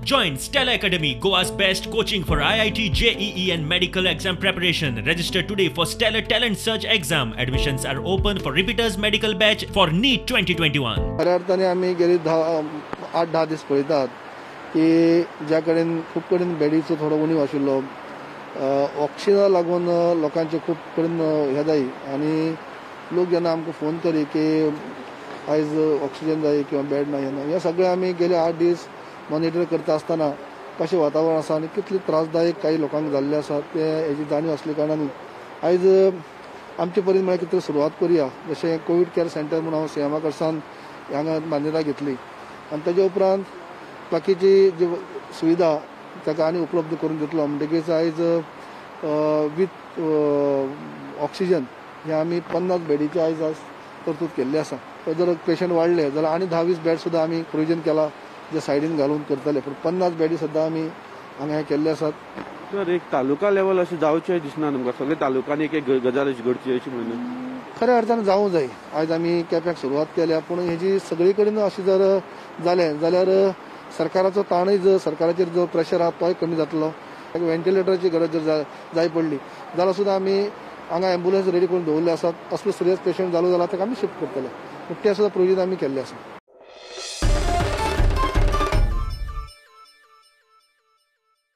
Join Stellar Academy, Goa's best coaching for IIT, JEE and medical exam preparation. Register today for Stellar Talent Search exam. Admissions are open for repeaters medical batch for NEET 2021. खऱ्या अर्थाने आमी गेली 8-10 दीस पळयतात की ज्या कडेन खूब कडेन बेडीचो थोडो उणीव आशिल्लो, ऑक्सिजना लागून लोकांचे खूब कडेन हें जाय आनी लोक जेन्ना आमकां फोन करी की आयज ऑक्सिजन जाय किंवा बेड ना, हें ना, हें सगळें आमी गेले 8 दीस मॉनिटर करता आसतना कशें वातावरण आसा आनी कितले त्रासदायक काही लोकांक जाल्ले आसा ते हेजी जाणीव आसल्या कारणान आयज आमचे परीन म्हळ्यार कितें सुरवात करुया. जशें कोवीड केअर सेंटर म्हूण हांव सीएमा कडसान हांगा मान्यता घेतली आनी ताजे उपरांत बाकीची जी सुविधा ताका आनी उपलब्ध करून दितलो. म्हणटकीच आयज विथ ऑक्सिजन हे आमी 50 बेडीचे आयज तरतूद केल्ली आसा. जर पेशंट वाडले जाल्यार आनी 10-20 बेड सुद्दां आमी प्रोविजन केला जे सायडीन घालून करतले, पूण 50 बेडी सुद्दां आमी हांगा हे केल्ले आसात. सर, एक तालुका लेवल अशें जावचें दिसना तुमकां? सगळे तालुकांनी एक एक गजाल अशी घडची अशी म्हणून खऱ्या अर्थान जावूं जाय. आयज आमी केप्याक सुरवात केल्या, पूण हेजी सगळी कडेन अशें जर जालें जाल्यार सरकाराचो ताणूय जो सरकाराचेर जो प्रेशर आहा तोय कमी जातलो. व्हेंटिलेटराची गरज जर जाय पडली जाल्यार सुद्दां आमी हांगा एम्बुलन्स रेडी करून दवरले आसात. असलो सिरियस पेशंट जालो जाल्यार ताका आमी शिफ्ट करतले, पूण ते सुद्दां प्रोविजन आमी केल्ले आसा.